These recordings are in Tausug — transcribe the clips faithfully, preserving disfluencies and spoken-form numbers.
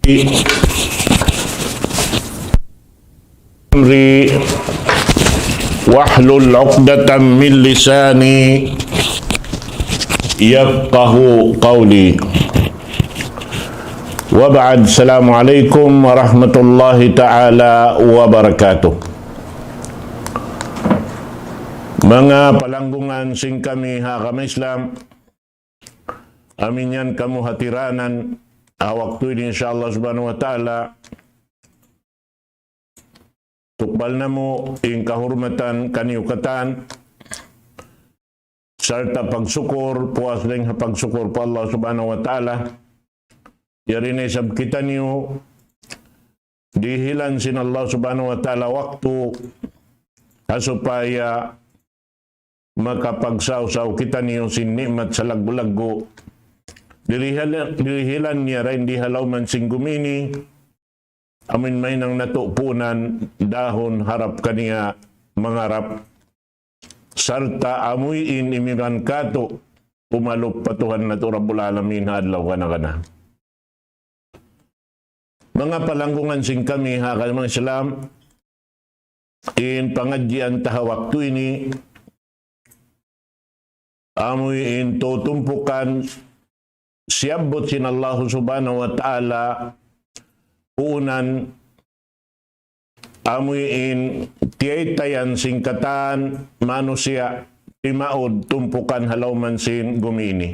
أمري واحلل عقدة من لساني يفقه قولي. وبعد، السلام عليكم ورحمة الله تعالى وبركاته. Manga palanggungan sin kami ha agama Islam, amu in yan kamu hatiranan, ha waktu ini, insya Allah subhanahu wa ta'ala, tukbal namu' in kahurmatan kaniyu katan, sarta' pagsukur, puas dayn ha pagsukur pa Allah subhanahu wa ta'ala. Yari na isab kitaniyu, dihilan sin Allah subhanahu wa ta'ala waktu, ha supaya makapagsawsaw kitaniyu sin ni'mat salaggu'-laggu'. Dihil-, dihilan niya dayn di ha lawm sin gumi ini, amu in mahinang natu' puunan dahun harap kaniya mangarap. Sarta' amu in imiban katu' umalup pa Tuhan natu' Rabbul Alamin ha adlaw kana-kana. Manga palanggungan sin kami ha agama Islam, in pangadjian ta ha waktu ini, amu in tutumpukan siyabbut sin Allah subhanahu wa ta'ala puunan, amu in tiyaytayan sin katan manusiya' timaud tumpukan ha lawm sin gumi ini.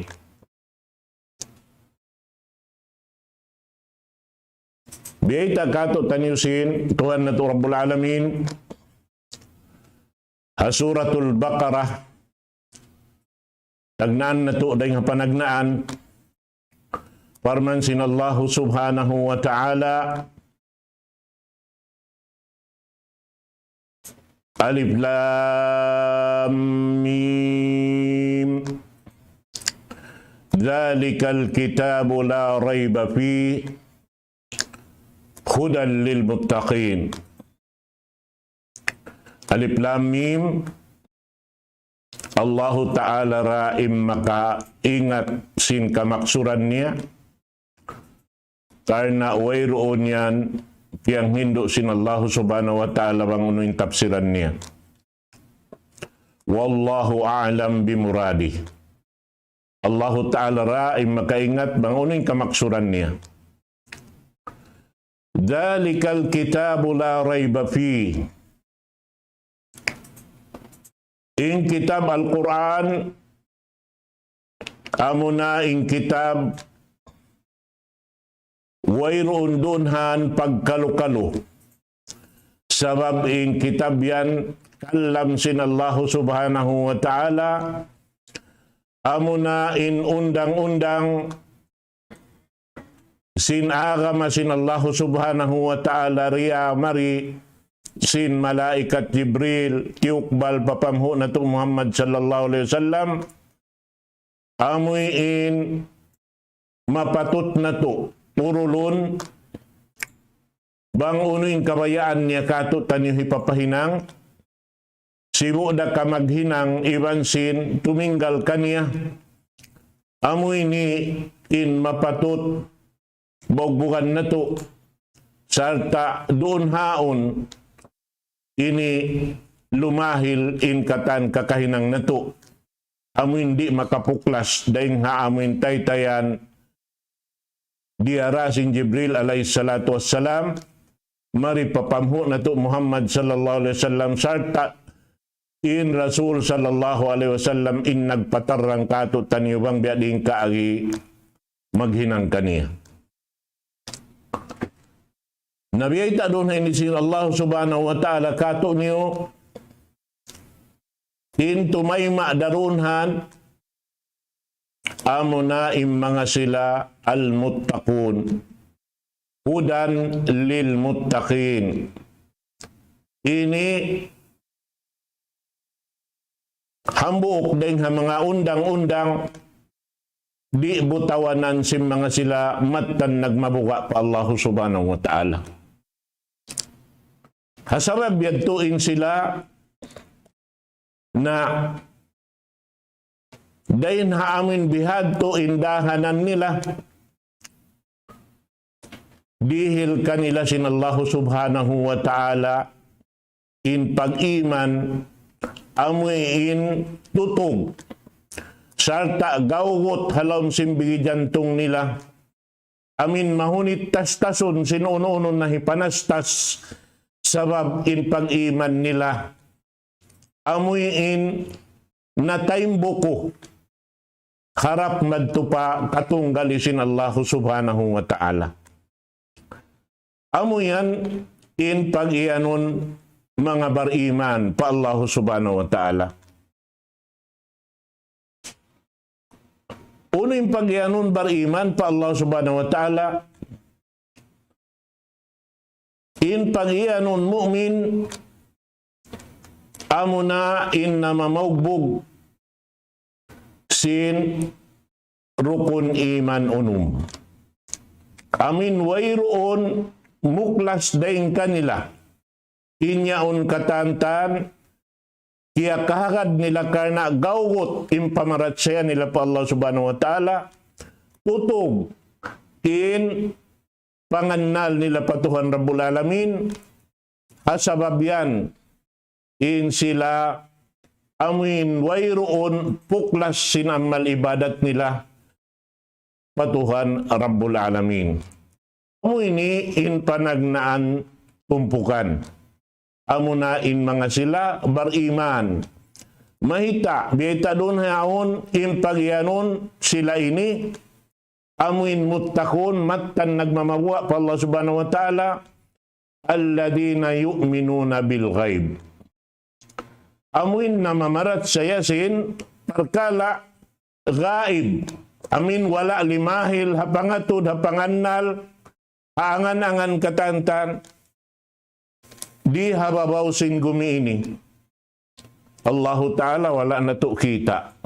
Biyayta' katu'taniyu sin Tuhan natu' Rabbul Alamin ha Suratul Baqarah, tagnaan natu' dayn ha panagnaan, parman sin Allahu subhanahu wa ta'ala, ألف لام ميم. ذلك الكتاب لا ريب فيه هدى للمتقين. ألف لام ميم. Allahu Ta'ala ra in makaingat sin kamaksuran niya, karna' wayruun yan piyanghindu' sin Allahu subhanahu wa ta'ala bang unu in tapsiran niya. والله أعلم بمراده. Allahu Ta'ala ra in makaingat bang unu in kamaksuran niya. ذلك الكتاب لا ريب فيه. In kitab Al-Qur'an, amuna in kitab wayruun duun han pagkalu-kalu. Sabab in kitab yan kalam sin Allahu subhanahu wa ta'ala, amuna in undang-undang sin agama sin Allahu subhanahu wa ta'ala riya mari sin malaikat Jibril, tiyukbal pa panghu' natu' Muhammad sallallahu alayhi wasallam, amu in mapatut natu' turulun, bang unu in kabayaan niya katu'taniyu hipapahinang, sibu' da ka maghinang iban sin tuminggal kaniya. Amu ini in mapatut bugbugan natu', sarta' duun haun ini lumahil in katan kakahinang natu'. Amu in di' makapuklas dayn ha amu in taytayan diyara sin Jibril alayhi salatu wassalam, mari pa panghu' natu' Muhammad sallallahu alayhi wasallam, sarta' in Rasul sallallahu alayhi wasallam in nagpatarrang katu'taniyu bang biya' diin kaagi maghinang kaniya. Na biyayta' duun ha ini sin Allah subhanahu wa ta'ala katu'niyu, in tumayma' da duun han, amuna in manga sila al-muttaqun. هدى للمتقين. Ini hambuuk dayn ha manga undang-undang di' butawanan sin manga sila mattan nagmabuga' pa Allahu subhanahu wa ta'ala. Ha sabab yadtu in sila na dayn ha amin bihadtu in dahanan nila. dihil kanila sin Allahu Subhanahu wa Ta'ala in pag-iman, amu in tutug sarta' gawgut ha lawm sin bigi jantung nila, amu in mahunit tastasun sin unu-unu na hipanastas sabab in pag-iman nila, amu in nataymbuk harap madtu pa katunggali sin Allahu Subhanahu wa Ta'ala. Amu yan in pag-iyanun manga bariman pa Allahu Subhanahu wa Ta'ala. Unu in pag-iyanun bariman pa Allahu Subhanahu wa Ta'ala? In pag-iyanun mu'min, amuna in namamaugbug sin rukun iman unum. Amu in wayruun muklas dayn kanila in yaun katan-katan kiyakahagad nila karna' gawgut in pamarachaya nila pa Allah Subhanahu wa Ta'ala, tutug in pangannal nila pa Tuhan Rabbul Alamin, ha sabab yan in sila amu in wayruun puklas sin amal ibadat nila pa Tuhan Rabbul Alamin. Amu ini in panagnaan tumpukan. Amuna in manga sila bariman. Mayta', biyayta' duun yaun in pag-iyanun sila ini, amu in muttaqun, mattan nagmamabuga' pa Allah Subhanahu wa Ta'ala, الذين يؤمنون بالغيب. Amu in namamarachaya sin parkala' gaib. Amu in wala' limahil ha pangatud, ha pangannal, ha angan-angan katan-katan. Di ha babaw sin gumi ini. Allahu Ta'ala wala' natu' kita'.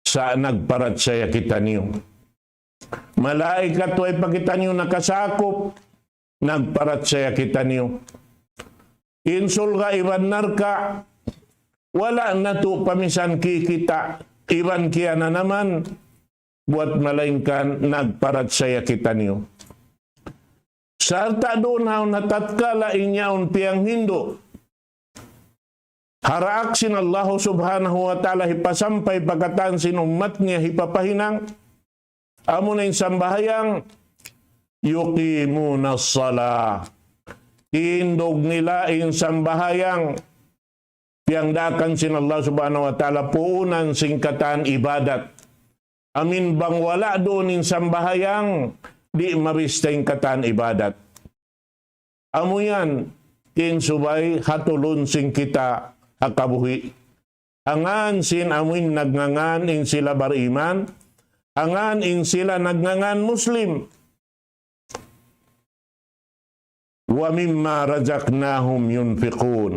Sa' nagparachaya kitaniyu. Malaikat way pa kitaniyu nakasakup, nagparachaya kitaniyu. In surga' iban narka', wala' natu' pamisan kikita', iban kiyananaman, buwat malaingkan nagparachaya kitaniyu. Sarta' duun yaun ha tatkala in yaun piyanghindu' ha daak sin Allahu Subhanahu wa Ta'ala hipasampay pa katan sin ummat niya hipapahinang, amuna in sambahayang, يقيمون الصلاة. Tindug nila in sambahayang, piyangdaakan sin Allah Subhanahu wa Ta'ala puunan sin katan ibadat. Amu in bang wala' duun in sambahayang, di' mabista in katan ibadat. Amu yan, in subay hatulun sin kita ha kabuhi'. Hangkan sin amu in nagngangan in sila bariman, hangkan in sila nagngangan Muslim. ومما رزقناهم ينفقون.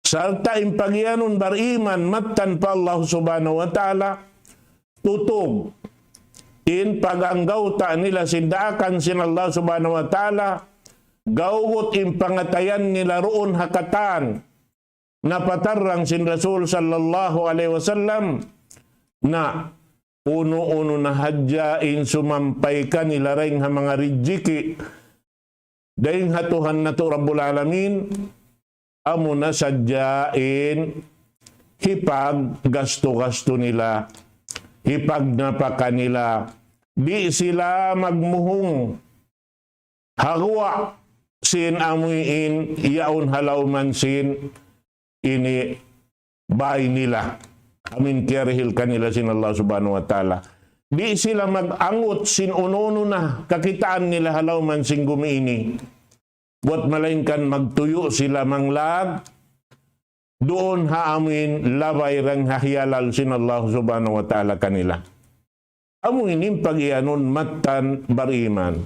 Sarta' in pagiyanun bariman mattan pa Allah Subhanahu wa Ta'ala, tutug in pag-anggawta' nila sin daakan sin Allah Subhanahu wa Ta'ala, gawgut in pangatayan nila duun ha katan napatarrang sin Rasul sallallahu alayhi wasallam, na unu-unu na hadja in sumampay kanila dayn ha manga rijiki' dayn ha Tuhan natu' Rabbul Alamin, amuna sadja in hipaggastu-gastu nila, hipagnapaka nila, di' sila magmuhung ha guwa' sin amu in yaun ha lawm sin ini bay nila. Amu in kiyarihil kanila sin Allah Subhanahu wa Ta'ala. Di' sila mag-angut sin unu-unu na kakitaan nila ha lawm sin gumi ini. Buwat malaingkan magtuyu' sila manglag duun ha amu in labay dayn ha hiyalal sin Allah Subhanahu wa Ta'ala kanila. Amu ini in pagiyanun mattan bariman.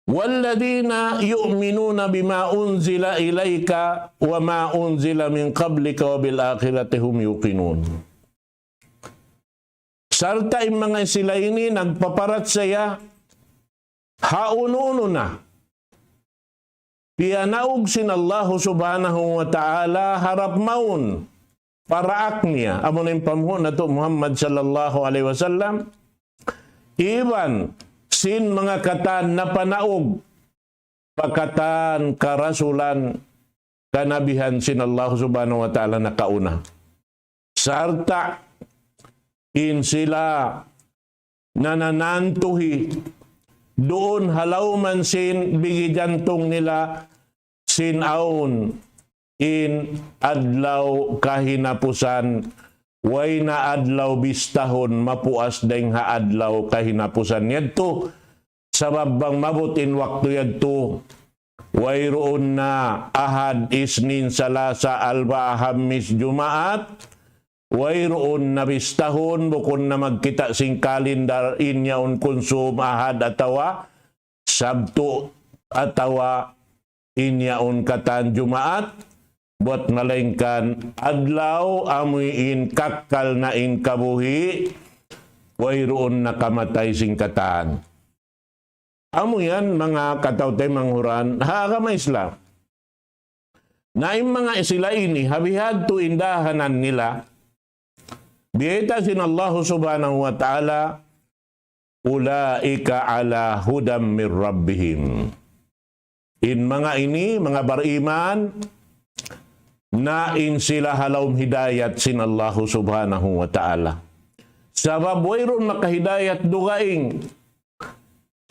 والذين يؤمنون بما أنزل إليك وما أنزل من قبلك وبالآخرة هم يوقنون. Sarta' in manga sila ini nagpaparachaya ha unu-unu na piyanaug sin Allahu Subhanahu wa Ta'ala harap mawn pa daak niya, amuna in panghu' natu' Muhammad sallallahu alayhi wasallam, iban sin manga katan napanaug pa katan karasulan, kanabihan sin Allah Subhanahu wa Ta'ala nakauna. Sarta' in sila nananantuhi duun ha lawm sin bigi jantung nila sin awn in adlaw kahinapusan, way na adlaw bistahun mapuas dayng ha adlaw kahinapusan yadtu. Sabab bang maabut in waktu yadtu, wayruun na Ahad, Isnin, Salasa, Alba, Hamis, Jumaat, wayruun na bistahun, bukun na magkita' sin kalindar in yaun kunsum Ahad atawa Sabtu atawa in yaun katan Jumaat, buwat malaingkan adlaw amuin kakkal na in kabuhi', wayruun na kamatay sin katan. Amu yan, manga kataw-taymanghuran ha agama Islam. Na in manga sila ini, ha bihadtu in dahanan nila, biyayta' sin Allah Subhanahu wa Ta'ala, أولئك على هدى من ربهم. In manga ini, manga bariman, na in sila ha lawm hidayat sin Allah Subhanahu wa Ta'ala. Sabab wayruun makahidayat dugaing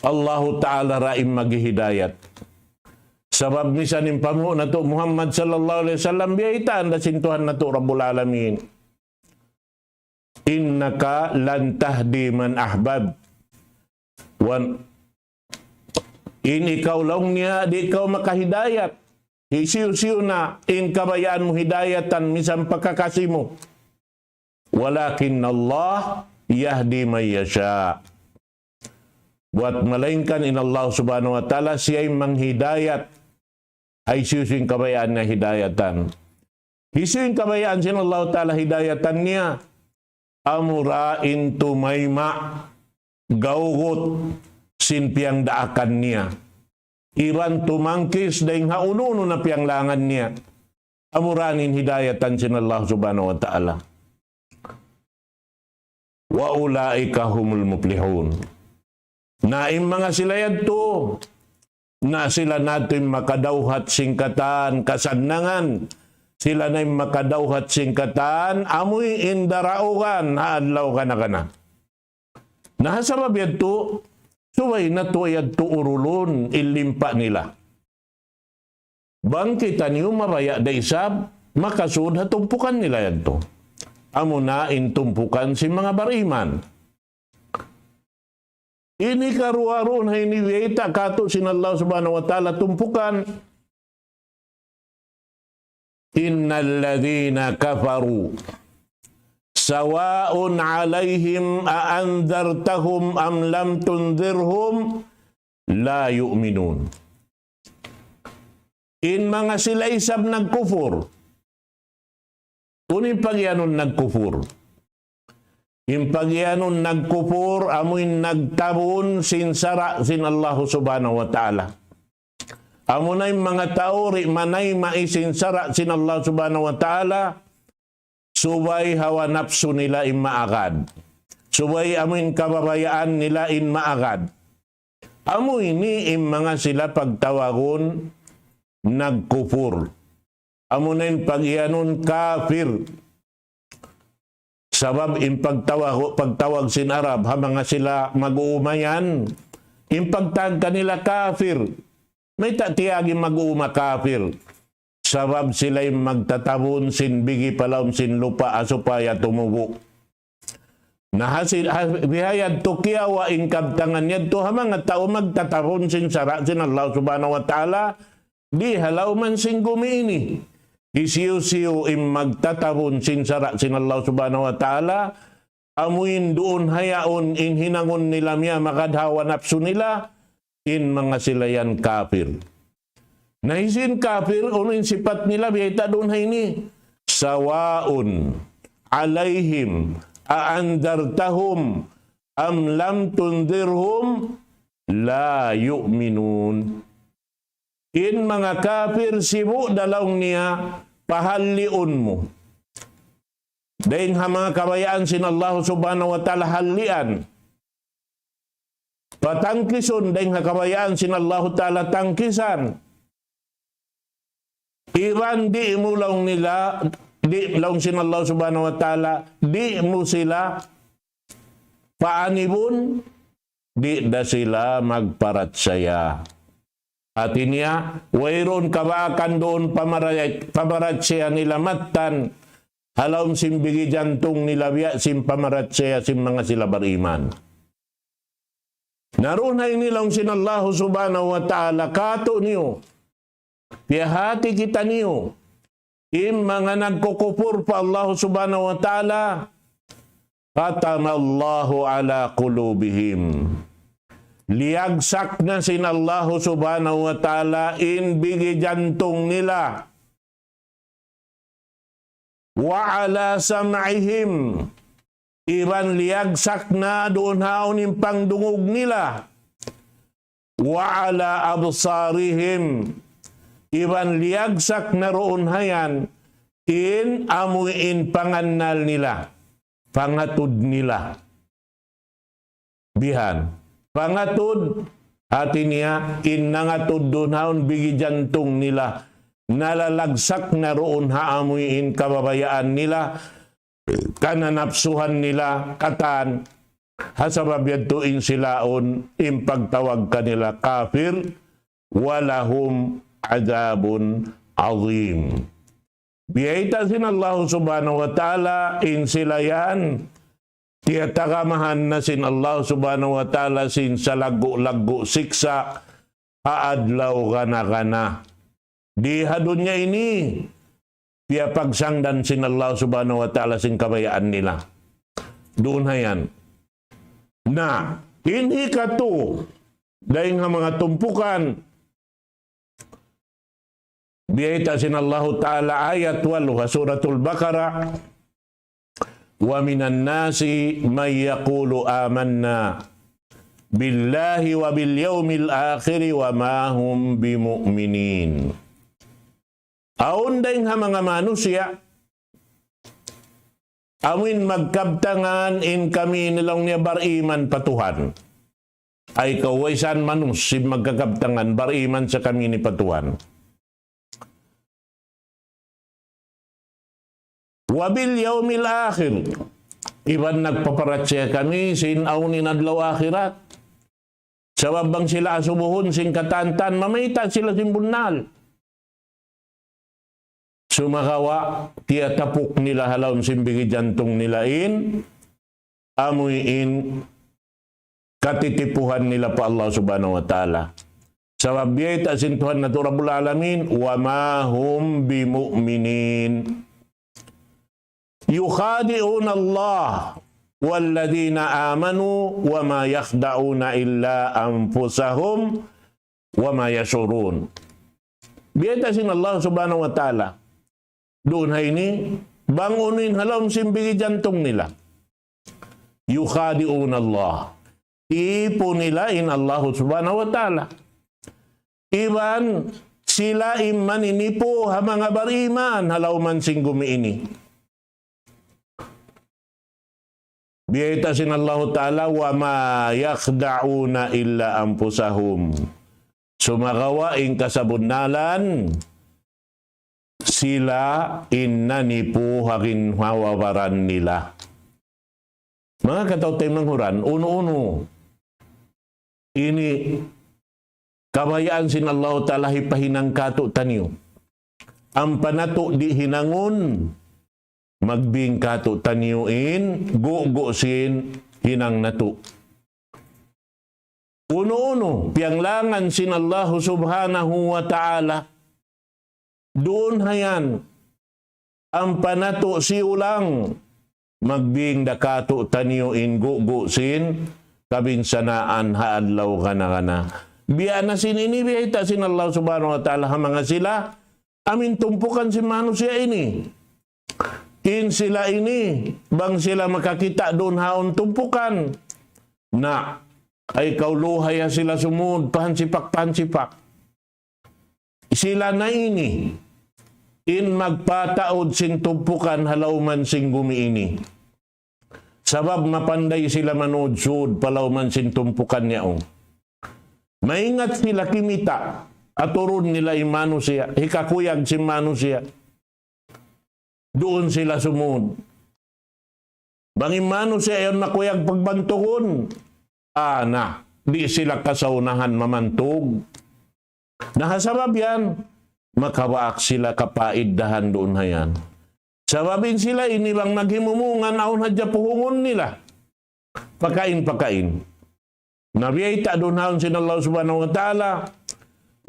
Allahu Ta'ala ra in maghihidayat. Sabab misan in panghu' natu' Muhammad sallallahu alayhi wasallam, biyaytaan da sin Tuhan natu' Rabbul Alamin, إنك لا تهدي من أحببت. Wan, in ikaw laung niya, di' kaw makahidayat hisiyu-siyu na in kabayaan mu hidayatan misan pa kakasi mu. ولكن الله يهدي من يشاء. Buwat malaingkan in Allah Subhanahu wa Ta'ala, siya in manghidayat. Hisiyu-siyu in kabayaan niya hidayatan. Hisiyu in kabayaan sin Allah Ta'ala hidayatan niya. Amura in tumayma', gawgut sin piyangdaakan niya. Iban tumangkis dayng ha unu-unu na piyanglangan niya. Amura in hidayatan sin Allah Subhanahu wa Ta'ala. وأولئك هم المفلحون. Na in manga sila yadtu, na sila na in makadawhat sin katan kasannangan, sila na in makadawhat sin katan, amuin daraugan ha adlaw kana-kana. Na ha sabab yadtu, subay natu' yadtu urulun in limpa nila. Bang kitaniyu mabaya' da isab, makasud ha tumpukan nila yadtu. Amuna in tumpukan sin manga bariman. Ini karuwa-ruwa na ini biyayta' katu' sin Allah Subhanahu wa Ta'ala tumpukan. إن الذين كفروا سواء عليهم أأنذرتهم أم لم تنذرهم لا يؤمنون. In manga sila isab nagkupur. Unu in pagiyanun nagkupur? In pagiyanun nagkupur, amuin nagtabun sin sara' sin Allah Subhanahu wa Ta'ala. Amuna in manga tau di' manayma' sin sara' sin Allah Subhanahu wa Ta'ala, subay hawa napsu nila in maagad. Subay amuin kababayaan nila in maagad. Amu ini in manga sila pagtawagun nagkupur. Amuna in pagiyanun kafir. Sabab in pagtawag, pagtawag sin Arab, ha manga sila mag-uuma yan, in pagtawag kanila kafir. Mayta' tiyagi mag-uuma kafir? Sabab sila in magtatabun sin bigi pa lawm sin lupa' ha supaya tumubu'. Na ha si-, ha, biya' yadtu kiyawa' in kabtangan yadtu ha manga tau magtatabun sin sara' sin Allah Subhanahu wa Ta'ala, di ha lawm sin gumi ini. Hisiyu-siyu in magtatabun sin sara' sin Allah Subhanahu wa Ta'ala, amuin duun ha yaun in hinangun nila miyamagad hawa napsu nila, in manga sila yan kafir. Na hisiyu in kafir, unu in sipat nila, biyayta' duun ha ini. سواء عليهم أأنذرتهم أم لم تنذرهم لا يؤمنون. In manga kafir sibu' da laung niya pahalliun mu. Dayng ha manga kabayaan sin Allah Subhanahu wa Ta'ala hallian. patangkisun dayn ha kabayaan sin Allahu Ta'ala tangkisan. Iban di' mu laung nila, di' laung sin Allah Subhanahu wa Ta'ala, di' mu sila paanibun, di' da sila magparachaya. Hati niya, wayruun kabaakan duun pamaray-, pamarachaya nila mattan, ha lawm sin bigi jantung nila biya' sin pamarachaya sin manga sila bariman. Na duun ha ini laung sin Allah Subhanahu wa Ta'ala, kātu'niyu, piyahāti kitaniyu, in manga nagkukupur pa Allah Subhanahu wa Ta'ala, ختم الله على قلوبهم. Liyagsak na sin Allah Subhanahu wa Ta'ala in bigi jantung nila. وعلى سمعهم. Iban liyagsak na duun ha yaun in pangdungug nila. وعلى أبصارهم. Iban liyagsak na duun ha yan in amu in pangannal nila, pangatud nila. Bihan. Pangatud, hati niya, in nangatud duun ha yaun bigi jantung nila, nalalagsak na duun ha amu in kabayaan nila, kananapsuhan nila, katan, ha sabab yadtu in sila yaun, in pagtawag kanila kafir, ولهم عذاب عظيم. Biyayta' sin Allah Subhanahu wa Ta'ala, in sila yan, tiyatagamahan na sin Allah Subhanahu wa Ta'ala sin salaggu'-laggu' siksa' ha adlaw gana-gana. Di ha dunya ini, piyapagsangdan sin Allah Subhanahu wa Ta'ala sin kabayaan nila. Duun ha yan. Na, in hikatu, dayn ha manga tumpukan, biyayta' sin Allahu Ta'ala ayat walu ha Suratul Baqarah, ومن الناس من يقول آمنا بالله وباليوم الآخر وما هم بمؤمنين. Awn dayn ha manga manusiya', amuin magkabtangan in kami ini laung niya bariman pa Tuhan. Ay kaw way san manus sin magkakabtangan bariman sa kami ini pa Tuhan. وباليوم الآخر. Iban nagpaparachaya kami sin awn in adlaw akhirat. Sabab bang sila asubuhun sin katantan, mamayta' sila sin bunnal. Sumagawa', tiyatapuk nila ha lawm sin bigi jantung nila in, amuin katitipuhan nila pa Allah Subhanahu wa Ta'ala. Sabab biyayta' sin Tuhan natu' Rabbul Alamin, وما هم بمؤمنين. يخادعون الله والذين آمنوا وما يخدعون إلا أنفسهم وما يشعرون. Biyayta' sin Allah Subhanahu wa Ta'ala. Duun ha ini, bang unu in ha lawm sin bigi jantung nila. يخادعون الله. Tipu nila in Allah Subhanahu wa Ta'ala. Iban sila in maninipu ha manga bariman ha lawm sin gumi ini. Biyayta' sin Allahu Ta'ala, وما يخدعون إلا أنفسهم. Sumagawa' in kasabunnalan, sila in nanipu ha ginhawa-baran nila. Manga kataw-taymanghuran, unu-unu ini kabayaan sin Allahu Ta'ala hipahinang kātu'niyu. Ampa natu' di' hinangun, magbing kātu'niyu in gugu' sin hinang natu'. Unu-unu piyanglangan sin Allahu Subhanahu wa Ta'ala, duun ha yan, ampa natu' siyulang, magbing da kātu'niyu in gugu' sin kabinsanaan ha adlaw gana-gana. Biya' na sin ini biyayta' sin Allah Subhanahu wa Ta'ala ha manga sila, amuin tumpukan sin manusiya' ini. In sila ini, bang sila makakita' duun ha yaun tumpukan, na, ay kaw luhaya sila sumud, pahansipak-pahansipak. Sila na ini, in magpataud sin tumpukan ha lawm sin gumi ini. Sabab mapanday sila manudsud pa lawm sin tumpukan niya, oh. Maingat sila kimita', aturun nila in manusiya', hikakuyag sin manusiya'. Duun sila sumud. Bang in manusiya' yan makuyag pagbantugun, ana, di' sila kasaunahan mamantug. Na ha sabab yan, makabaak sila kapaiddahan duun ha yan. Sabab in sila ini bang maghimumungan awn hadja puhungun nila. Pakain-pakain. Na biyayta' duun haun sin Allah Subhanahu wa Ta'ala,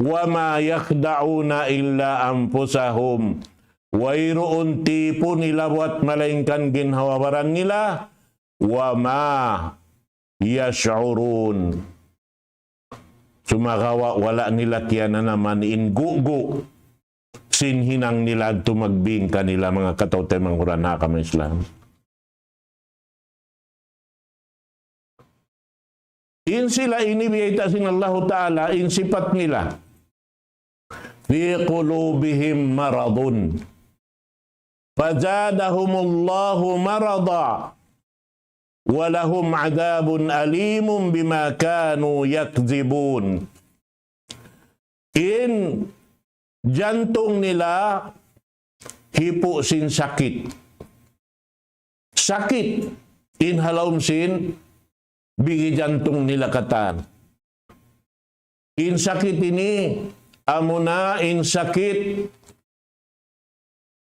وما يخدعون إلا أنفسهم. Wayruun tipu nila buwat malaingkan ginhawa-baran nila, وما يشعرون. Sumagawa' wala' nila kiyananaman in gugu' sin hinang nila adtu magbing kanila, manga kataw-taymanghuran ha agama Islam. In sila ini biyayta' sin Allahu Ta'ala, in sipat nila. في قلوبهم مرض فزادهم الله مرضا ولهم عذاب أليم بما كانوا يكذبون. In jantung nila hipu' sin sakit. Sakit in ha lawm sin bigi jantung nila katan. In sakit ini, amuna in sakit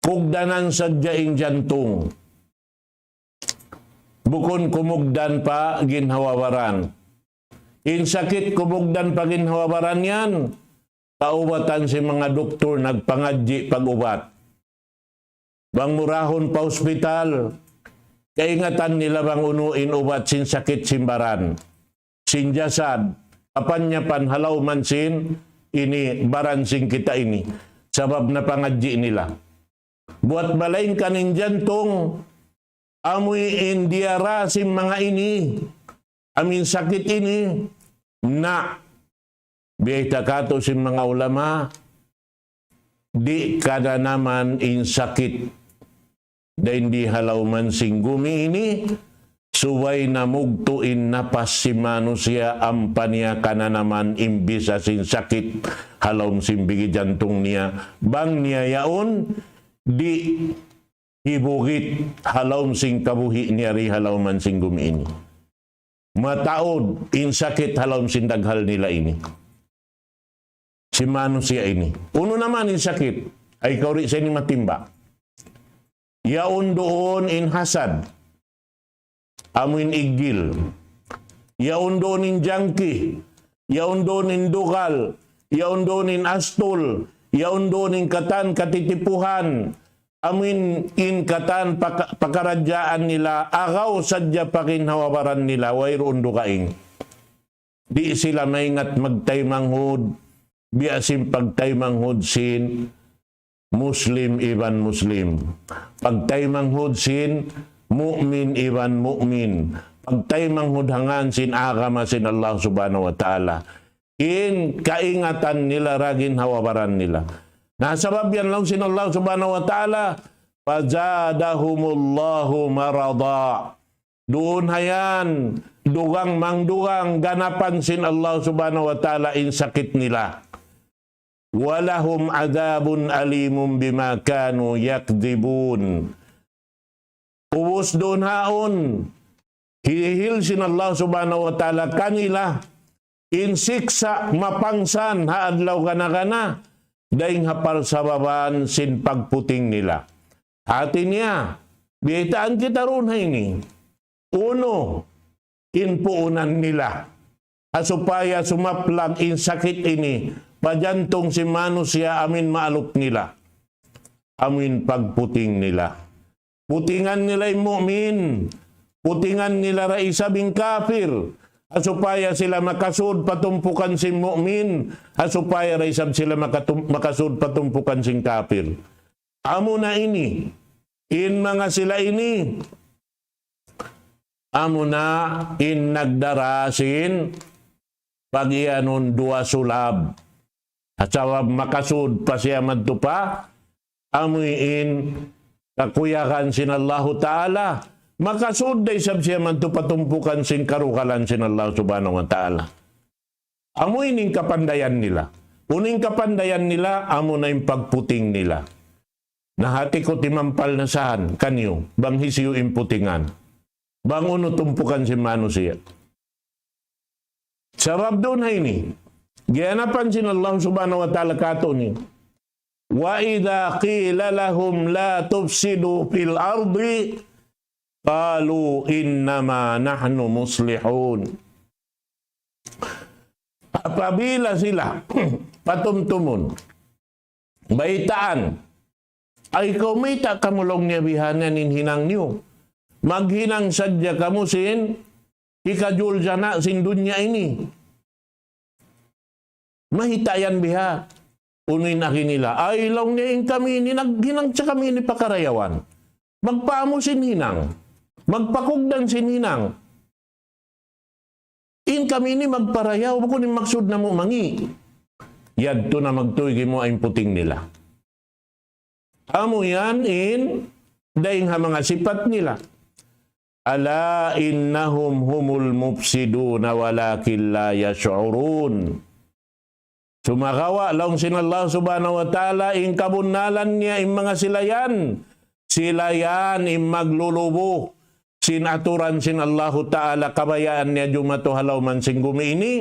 kugdanan sadja in jantung. Bukun kumugdan pa ginhawa-baran. In sakit kumugdan pa ginhawa-baran yan, kaubatan sin manga doktor nagpangadji' pag-ubat. Bang mu rahun pa hospital, kaingatan nila bang unu in ubat sin sakit sin baran, sin jasad, apan niya pan ha lawm sin ini baran sin kita ini. Sabab napangadji' nila. Buwat malaingkan in jantung, amuin diyara sin manga ini, amuin sakit ini, na biyayta' katu' sin manga ulama, di' kananaman in sakit dayn di ha lawm sin gumi ini, subay namugtu' in napas sin manusiya' ampa niya kananaman in bisa sin sakit ha lawm sin bigi jantung niya, bang niya yaun di' hibugit ha lawm sin kabuhi' niya di ha lawm sin gumi ini. Mataud in sakit ha lawm sin daghal nila ini. Sin manusiya' ini. Unu naman in sakit? Ay kaw di' sa ini matimba. Yaun duun in hasad. Amuin iggil. Yaun duun in jangki. Yaun duun in dugal. Yaun duun in astul. Yaun duun in katan katitipuhan. Amuin in katan paka-, pakaradjaan nila, agaw sadja pa ginhawa-baran nila, wayruun dugaing. Di' sila maingat magtaymanghud, biya' sin pagtaymanghud sin Muslim iban Muslim. Pagtaymanghud sin mu'min iban mu'min. Pagtaymanghud ha ngan sin agama sin Allah Subhanahu wa Ta'ala. In kaingatan nila dayn ha ginhawa-baran nila. Na sabab yan laung sin Allah Subhanahu wa Ta'ala, فزادهم الله مرضا. Duun ha yan, dugang mangdugang ganapan sin Allah Subhanahu wa Ta'ala in sakit nila. ولهم عذاب أليم بما كانوا يكذبون. Ubus duun haun, hihil sin Allah Subhanahu wa Ta'ala kanila in siksa' mapangsan ha adlaw gana-gana, dayn ha parsababan sin pagputing nila. Hati niya, biyaytaan kita duun ha ini. Unu in puunan nila. Ha supaya sumaplag in sakit ini pa jantung sin manusiya' amuin maalup nila. Amuin pagputing nila. Putingan nila in mu'min. Putingan nila da isab in kafir. Ha supaya sila makasud pa tumpukan sin mu'min. Ha supaya da isab sila makatum-, makasud pa tumpukan sin kafir. Amuna ini, in manga sila ini, amuna in nagdara sin pagiyanun duwa sulab. Sabab makasud pa siya madtu pa, amuin kakuyagan sin Allahu Ta'ala, makasud da isab siya madtu pa tumpukan sin karukalan sin Allah Subhanahu wa Ta'ala. Amu ini in kapandayan nila. Unu in kapandayan nila, amu na in pagputing nila. Na hati ku timampal na sahan kaniyu, bang hisiyu in putingan. Bang unu tumpukan sin manusiya'. Sabab duun ha ini, giyanapan sin Allah Subhanahu wa Ta'ala kātu' ini, وَإِذَا قِيلَ لَهُمْ لَا تُفْسِدُوا فِي الْأَرْضِ قَالُوا إِنَّمَا نَحْنُ مُصْلِحُونَ. Apabila sila patumtumun, baytaan, "Ay, kaw mayta' kamu laung niya bihayan in hinang niyu? Maghinang sadja kamu sin hikajuljana' sin dunya ini." Mayta' yan biha'? Unu in agi nila? "Ay, laung niya, in kami ini, naghinang sa kami ini pa karayawan. Magpaamu sin hinang. Magpakugdan sin hinang. In kami ini magparayaw, bukun in maksud namu' mangi'." Yadtu na magtuy gimuwa' in puting nila. Amu yan in dayn ha manga sipat nila. أَلَا إِنَّهُمْ هُمُ الْمُفْسِدُونَ وَلَٰكِن لَّا يَشْعُرُونَ. Sumagawa', laung sin Allah Subhanahu wa Ta'ala, in kabunnalan niya, in manga sila yan, sila yan in maglulubu sin aturan sin Allahu Ta'ala, kabayaan niya jumatu ha lawm sin gumi ini.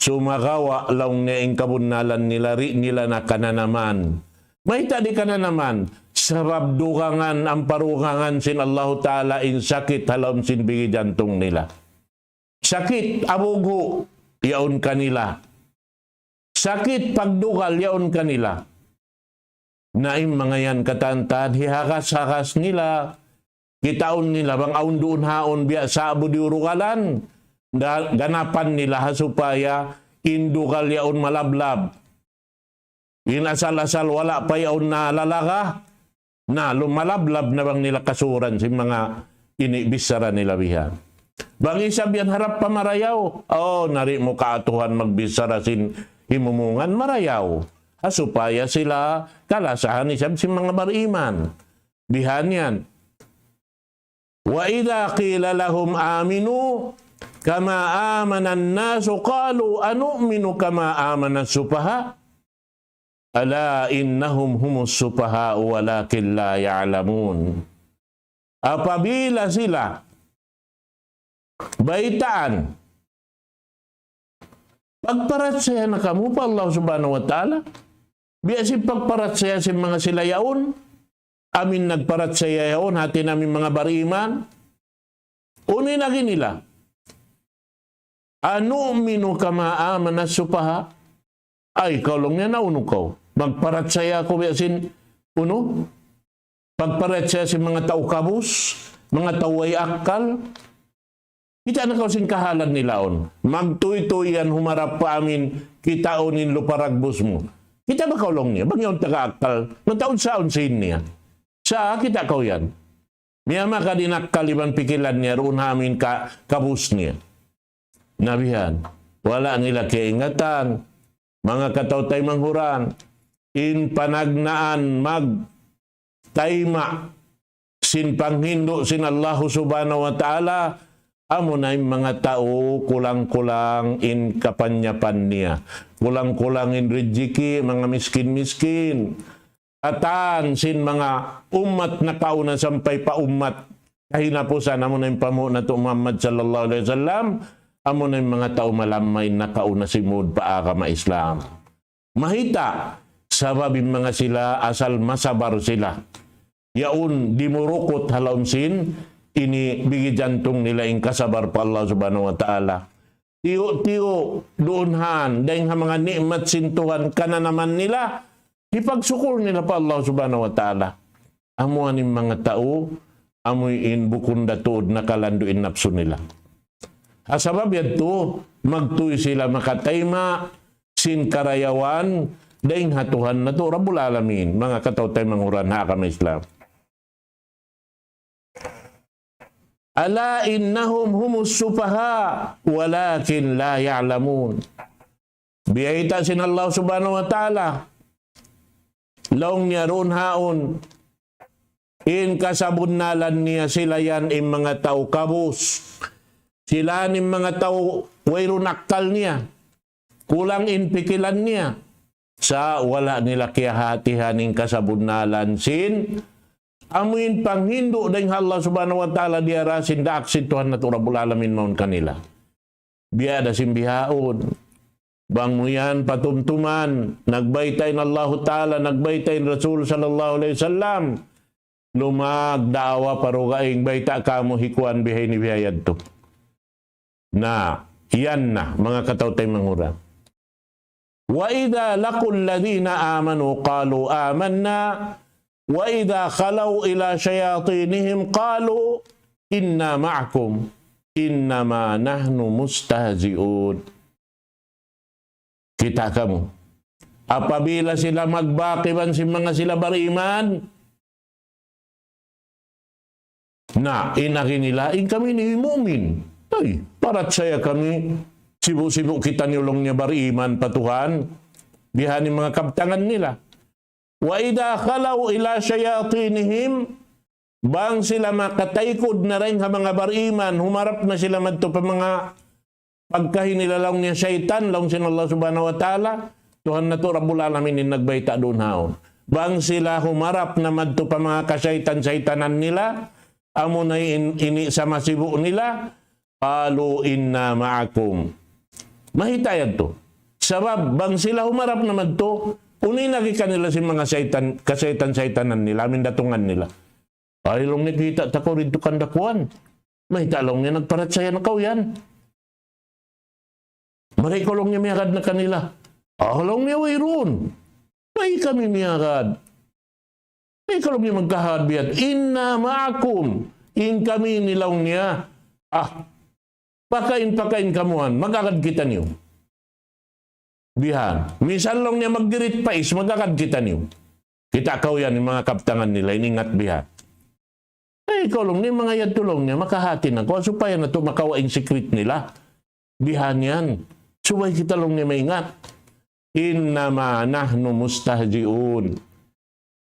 Sumagawa', laung niya, in kabunnalan nila, di' nila na kananaman. Mayta' di' kananaman? Sabab dugangan, ampa dugangan sin Allahu Ta'ala in sakit ha lawm sin bigi jantung nila. Sakit abughu' yaun kanila. Sakit pagdugal yaun kanila. Na in manga yan katantan, hihagas-hagas nila, kitaun nila bang awn duun haun biya' sa'bu diyurugalan, ga-, ganapan nila ha supaya in dugal yaun malablab. In asal-asal wala' pa yaun nalalaga, na lumalablab na bang nila kasuran sin manga ini bichara nila biha'. Bang isab yan harap pa marayaw, "Oh, nari mu kaatuhan magbichara sin himumungan marayaw." Ha supaya sila kalasahan isab sin manga bariman. Bihan yan. وَإِذَا قِيلَ لَهُمْ آمِنُوا كَمَا آمَنَ النَّاسُ قَالُوا أَنُؤْمِنُ كَمَا آمَنَ السُّفَهَاءُ أَلَا إِنَّهُمْ هُمُ السُّفَهَاءُ وَلَٰكِن لَّا يَعْلَمُونَ. Apabila sila baytaan, "Pagparachaya na kamu pa Allah Subhanahu wa Ta'ala, biya' sin pagparachaya sin manga sila yaun, amu in nagparachaya yaun, hati niya amu in manga bariman." Unu in agi nila? "أَنُؤْمِنُ كَمَا آمَنَ السُّفَهَاءُ." Ay, kaw laung niya, naunu kaw? Magparachaya kaw biya' sin, unu? Pagparachaya sin manga tau kabus, manga tau way akkal. Kita' na kaw sin kahalan nila yaun. Magtuytuy yan humarap pa amin, kitaun in lupa dagbus mu. Kita' ba kaw laung niya? Bang yaun taga akkal, mataud saun sin niya. Sa' kita' kaw yan. Miyamagad in akkal iban pikilan niya, duun ha amin ka-, kabus niya. Na bihan, wala' nila kiyaingatan, manga kataw-taymanghuran, in panagnaan magtayma' sin panghindu' sin Allahu Subhanahu wa Ta'ala, amu na in manga tau kulang-kulang in kapanyapan niya. Kulang-kulang in rijiki, manga miskin-miskin. Katan sin manga ummat nakauna sampay pa ummat kahinapusan, amu na in panghu' natu' Muhammad sallallahu alayhi wasallam, amu na in manga tau malamma in nakauna simud pa agama Islam. Mayta'? Sabab in manga sila asal masabar sila. Yaun dimurukut ha lawm sin ini bigi jantung nila in kasabar pa Allah Subhanahu wa Ta'ala. Tiyu'-tiyu' duun han, dayng ha manga ni'mat sin Tuhan kananaman nila, hipagsukul nila pa Allah Subhanahu wa Ta'ala. Amu yan in manga tau, amu in bukun da tuud nakalandu' in napsu nila. Ha sabab yadtu, magtuy sila makatayma' sin karayawan, dayng ha Tuhan natu' Rabbul Alamin, manga kataw-taymanghuran ha agama Islam. أَلَا إِنَّهُمْ هُمُ السُّفَهَاءُ وَلَٰكِن لَّا يَعْلَمُونَ. Biyayta' sin Allah Subhanahu wa Ta'ala, laung niya duun haun, in kasabunnalan niya sila yan in manga tau kabus. Sila yan in manga tau wayruun akkal niya. Kulang in pikilan niya. Sa' wala' nila kiyahatihan in kasabunnalan sin amuin panghindu' dayn ha Allah Subhanahu wa Ta'ala diyara sin daak sin Tuhan natu' Rabbul Alamin mawn kanila. Biya' da sin bihaun. Bang mu yan patumtuman, nagbayta' in Allahu Ta'ala, nagbayta' in Rasul sallallahu alayhi wasallam. Lumag da'wa pa dugaing bayta' kamu hikuan bihaini bihayadtu. Na, yan na, manga kataw-taymanghu ra. وإذا لقوا الذين آمنوا قالوا آمنا وإذا خلوا إلى شياطينهم قالوا إنا معكم إنما نحن مستهزئون. Kita' kamu. Apabila sila magbak iban sin manga sila bariman, na, in agi nila, in kami ini mu'min. Ay, parachaya kami, sibu'-sibu' kitaniyu laung niya bariman pa Tuhan, bihan in manga kabtangan nila. وإذا خلوا إلى شياطينهم, bang sila makataykud na dayn ha manga bariman, humarap na sila madtu pa manga pagkahi nila laung niya saytan, laung sin Allah Subhanahu wa Ta'ala, Tuhan natu' Rabbul Alamin in nagbayta' duun haun. Bang sila humarap na madtu pa manga kasaytan-saytanan nila, amuna in, ini sa masibu' nila, قالوا إنا معكم. Mahita' yadtu. Sabab, bang sila humarap na madtu, unu in agi kanila sin manga saytan, kasaytan-saytanan nila, amin datungan nila. Ay, laung niya, kita' ta kaw didtu kan dakuan. Mahita' laung niya, nagparachaya na kaw yan. Mari kaw laung niya miyagad na kanila. Ah, laung niya, wayruun. Ay, kami miyagad. Ay, kaw laung niya magkahagad biya' ha. إنا معكم. In kami ini laung niya. Ah, pakain-pakain kamu yan. Magagad kitaniyu. Bihan. Misan laung niya magdirit pa is, magagad kitaniyu. Kita' kaw yan, in manga kabtangan nila, in ingat bihan. Ay, kaw laung niya, manga yadtu laung niya, makahati na kaw, supaya natu' makawa' in secret nila. Bihan yan. Subay kita laung niya maingat. إنما نحن مستهزئون.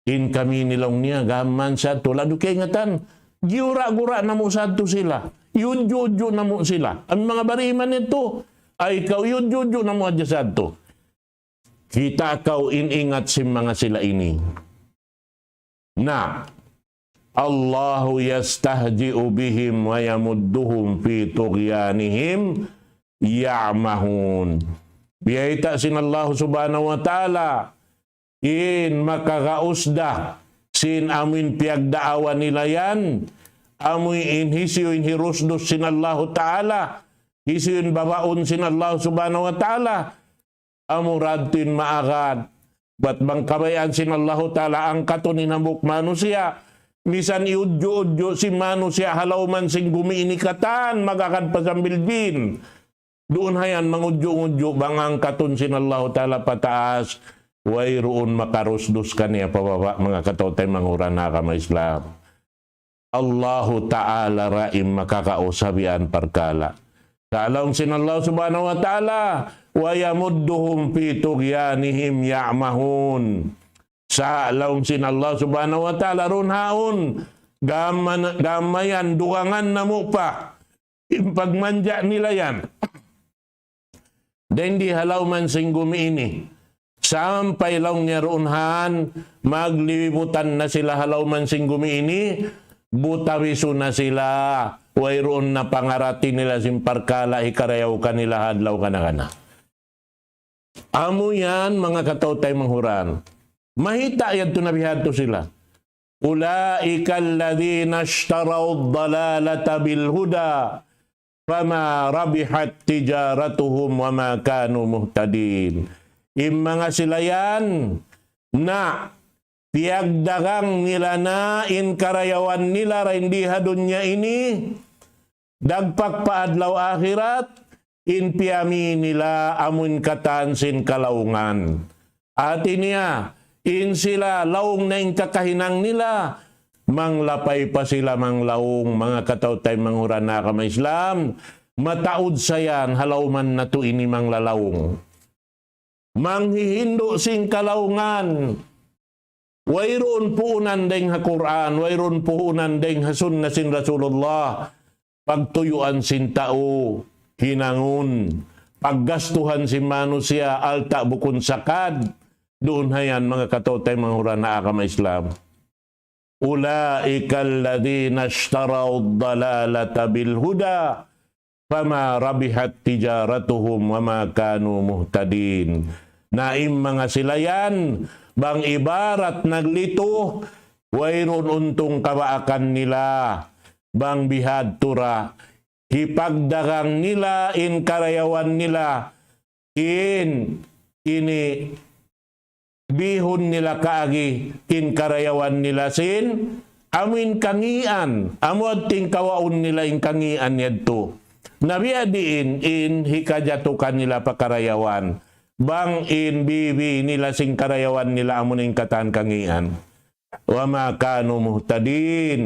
In kami ini laung niya, gam mayan sadtu. Ladu kaingatan, giyura-gura namu' sadtu sila. Iyudju'-udju' namu' sila. Amu in manga bariman yadtu, ay kaw iyudju'-udju' namu' hadja sadtu. Kita' kaw in ingat sin manga sila ini. Na, الله يستهزئ بهم ويمدهم في طغيانهم يعمهون. Biyayta' sin Allah Subhanahu wa Ta'ala, in makagaus da sin amuin piyagdaawa nila yan, amuin hisiyu in hirusdus sin Allahu Ta'ala, hisiyu in babaun sin Allah Subhanahu wa Ta'ala, amura yadtu in maagad. Bat bang kabayaan sin Allahu Ta'ala angkatun in hambuuk manusiya', misan iyudju'-udju' sin manusiya' ha lawm sin gumi ini katan, magagad pa sambil jin. Duun hayan mangudju'-ngudju', bang angkatun sin Allahu Ta'ala pataas, wayruun makarusdus kaniya pababa', manga kataw-taymanghu ra ha agama Islam. Allahu Ta'ala ra in makakausabian parkala'. Sa' laung sin Allah Subhanahu wa Ta'ala, ويمدهم في طغيانهم يعمهون. Sa' laung sin Allah Subhanahu wa Ta'ala, duun haun, gam-, gam mayan dugangan namu' pa in pagmanja' nila yan. Dayn di ha lawm sin gumi ini. Sampay laung niya duun haun, maglibutan na sila ha lawm sin gumi ini, butawisu na sila, wayruun na pangarati nila sin parkala' hikarayaw kanila ha adlaw kana-kana. Amu yan, manga kataw-taymanghu ra. Mahita' yadtu na bihadtu sila. أولئك الذين اشتروا الضلالة بالهدى فما ربحت تجارتهم وما كانوا مهتدين. In manga sila yan, na piyagdagang nila na in karayawan nila dayn di ha dunya ini, dagpak pa adlaw akhirat, in piyami nila amuin katan sin kalaungan. Hati niya, in sila laung na in kakahinang nila, manglapay pa sila manglaung, manga kataw-taymanghu ra ha agama Islam, mataud sa yan, ha lawm natu' ini manglalaung. Manghihindu' sin kalaungan. Wayruun puunan dayn ha Qur'an, wayruun puunan dayn ha sunna sin Rasulullah. Pagtuyuan sin tau, hinangun. paggastuhan sin manusiya' alta' bukun sakad. Duun hayan manga kataw-taymanghuran ha agama Islam. أولئك الذين اشتروا الضلالة بالهدى فما ربحت تجارتهم وما كانوا مهتدين. Na in manga sila yan, bang ibarat naglitu, wayruun untung kabaakan nila, bang bihadtu ra, hipagdagang nila in karayawan nila, in ini bihun nila kaagi in karayawan nila sin, amu in kangīan, amu adting kawaun nila in kangīan yadtu. Na biya' diin in hikajatu kanila pa karayawan, bang in bibi nila sin karayawan nila amu na in katan kangīan. وما كانوا مهتدين.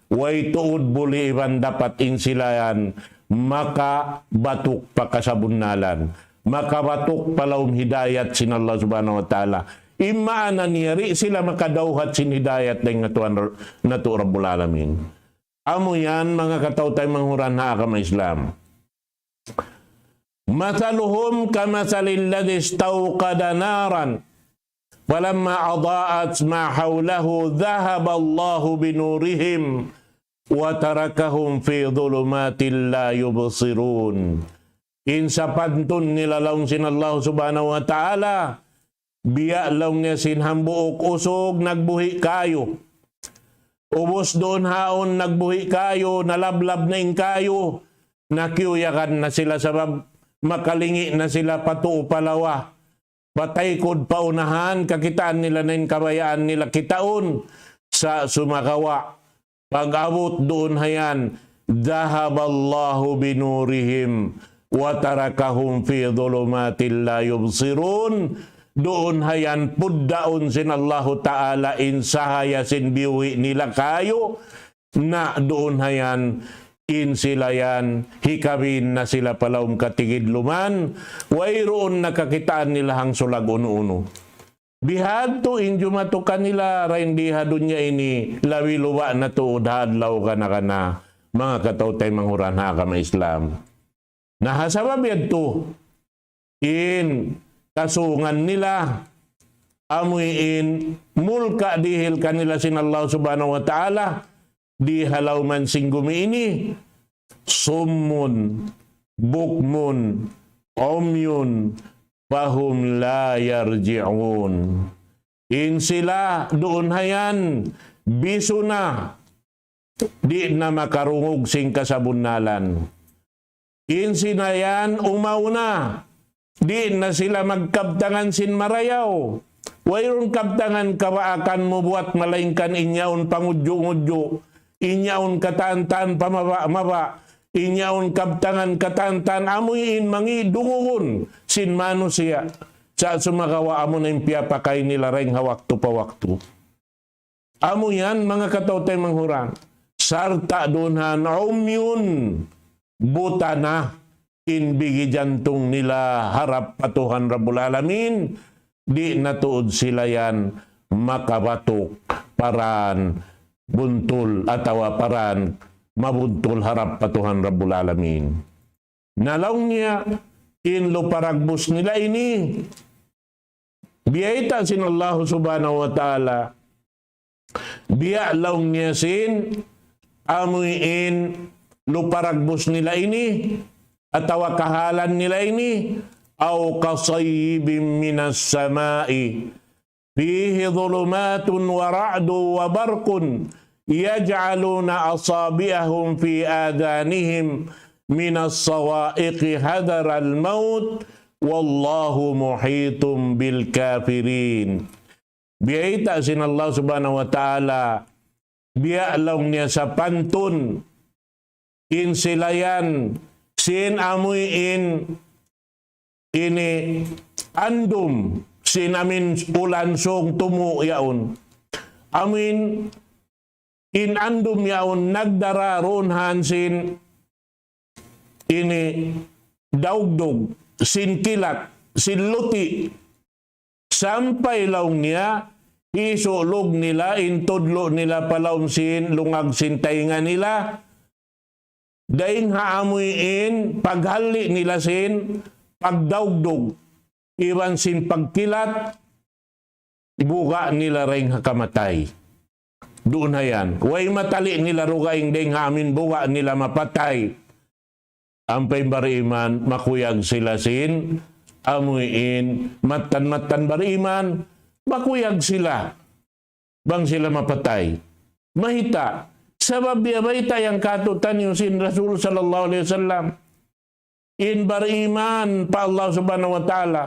Way tuud buli iban dapat in sila yan makabatuk pa kasabunnalan, makabatuk pa lawm hidayat sin Allah Subhanahu wa Ta'ala. In maana niya di' sila makadawhat sin hidayat dayn ha Tuhan natu' Rabbul Alamin. Amu yan manga kataw-taymanghuran ha agama Islam. مثلهم كمثل الذي استوقد نارا فلما أضاءت ما حوله ذهب الله بنورهم وتركهم في ظلمات لا يبصرون. In sapantun nila laung sin Allah Subhanahu wa Ta'ala, biya' laung niya sin hambuuk usug nagbuhi' kāyu. Ubus duun haun nagbuhi' kāyu, nalablab na in kāyu, nakiuyagan na sila sabab makalingi' na sila pa tuu pa lawa. Pa taykud pa unahan, kakitaan nila na in kabayaan nila kitaun. Sa' sumagawa', pag-abut duun hayan, ذهب الله بنورهم وتركهم في ظلمات لا يبصرون. Duun hayan puddaun sin Allahu Ta'ala in sahaya sin biyuhi' nila kāyu, na duun hayan in sila yan hikabin na sila pa lawm katigidluman, wayruun na kakitaan nila hangsulag unu-unu. Bihadtu in jumatu kanila dayn di ha dunya ini, labi luba' na tuud ha adlaw kana-kana, manga kataw-taymanghuran ha agama Islam. Na ha sabab yadtu, in kasungan nila, amu in mulka' dihil kanila sin Allah Subhanahu wa Ta'ala, di ha lawm sin gumi ini, صم بكم عمي فهم لا يرجعون. In sila duun hayan, bisu na, di' na makarungug sin kasabunnalan. In sila yan, umaw na, di' na sila magkabtangan sin marayaw. Wayruun kabtangan kabaakan mu buwat malaingkan in yaun pangudju'-ngudju', in yaun katan-katan pamaba'-maba', in yaun kabtangan katan-katan amu in mangi' dungugun sin manusiya'. Sa' sumagawa' amu na in piyapakay nila dayn ha waktu pa waktu. Amu yan, manga kataw-taymanghuran. Sarta' duun hayan عمي, buta na in bigi jantung nila harap pa Tuhan Rabbul Alamin, di' na tuud sila yan makabatuk pa dān buntul atawa pa dān mabuntul harap pa Tuhan Rabbul Alamin. Na laung niya, in lupa dagbus nila ini, biyayta' sin Allah Subhanahu wa Ta'ala, biya' laung niya sin, amu in lupa dagbus nila ini, atawa kahālan nila ini, أو كصيب من السماء فيه ظلمات ورعد وبرق يجعلون أصابعهم في آذانهم من الصواعق حذر الموت والله محيط بالكافرين. Biyayta' sin Allah Subhanahu wa Ta'ala, biya' laung niya sapantun in sila yan, sin amuin ini andum, sin amuin ulan sung tumu' yaun. Amuin in andum yaun nagdara duun ha sin ini daugdug, sin kilat, sin luti', sampay laung niya, hisulug nila, in tudlu' nila pa lawm sin lungag sin taynga nila, dayn ha amuin paghalli' nila sin pagdaugdug, iban sin pagkilat, buga' nila dayn ha kamatay. Duun hayan. Way matali' nila dugaing dayn ha amin buga' nila mapatay. Ampa in bariman, makuyag sila sin, amuin, mattan-mattan bariman, makuyag sila. Bang sila mapatay. Mayta', sabab biya' bayta' yan kātu'niyu sin Rasul sallallahu alayhi wasallam. In bariman pa Allah subhanahu wa ta'ala,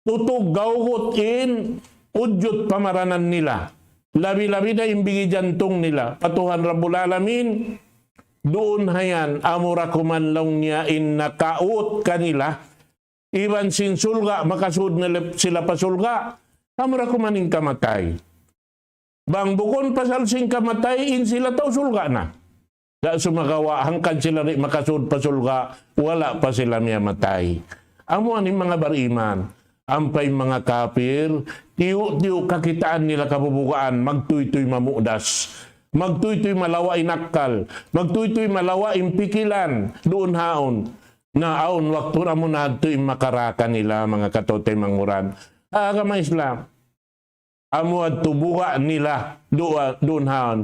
tutug gawgut in udjut pamaranan nila. Labi-labi na in bigi jantung nila. Pa Tuhan Rabbul Alamin, duun hayan, amura kuman laung niya in nakaut kanila, iban sin surga', makasud na lep-, sila pa surga', amura kuman in kamatay. Bang bukun pasal sin kamatay, in sila tau surga' na. Da' sumagawa', hangkan sila di' makasud pa surga', wala' pa sila miyamatay. Amu ini manga bariman, ampa in manga kapir, tiyu'-tiyu' kakitaan nila kabubugaan, magtuytuy mamudas. Magtuytuy malawa' in akkal, magtuytuy malawa' in pikilan, duun haun. Na awn waktu na amu na tuud in makaraka nila, manga kataw-taymanghuran. Agama Islam. Amu yadtu buga' nila duwa-, duun haun.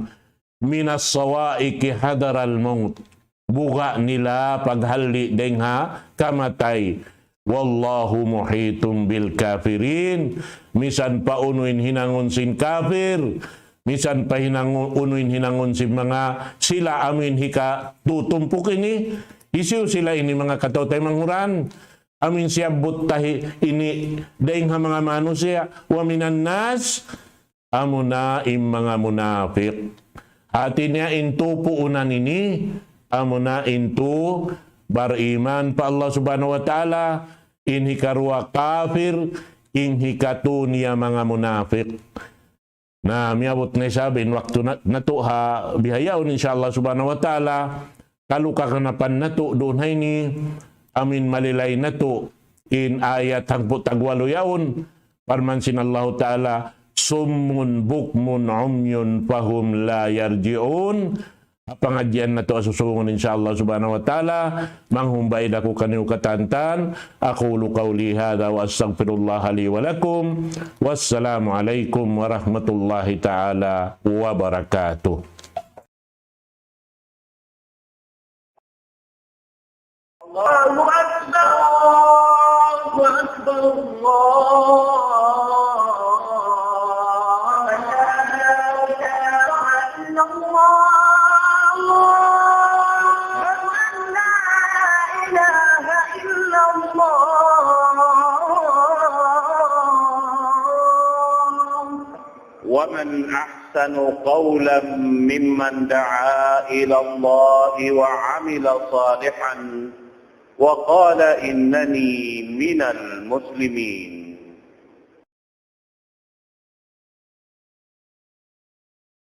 من الصواعق حذر الموت. Buga' nila paghalli' dayn ha kamatay. والله محيط بالكافرين. Misan pa unu in hinangun sin kapir, misan pa hinangun, unu in hinangun sin manga sila amuin hikatutumpuk ini, hisiyu sila ini manga kataw-taymanghuran, amuin siyabbut ta hi-, ini dayn ha manga manusiya', ومن الناس, amuna in manga munapik. Hati niya in tū puunan ini, amuna in tū bariman pa Allah subhanahu wa ta'ala, in hikaruwa kapir, in hikatū niya manga munapik. Na, miyabut na isab in waktu na-, natu' ha bihaun, insya Allah subhanahu wa ta'ala, kalu kaganapan natu' duun ha ini, amuin malilay natu' in ayat hangpu' tagwalu yaun, parman sin Allahu ta'ala, صم بكم عمي فهم لا يرجعون. Ha pangadjian natu' ha susungun, insya Allah subhanahu wa ta'ala, manghumbay da aku kaniyu katantan. أقول قولي هذا وأستغفر الله لي ولكم. والسلام عليكم ورحمة الله تعالى وبركاته. الله أكبر، الله أكبر، الله أكبر. أشهد أن لا إله إلا الله. ومن أحسن قولا ممن دعا إلى الله وعمل صالحا وقال إنني من المسلمين.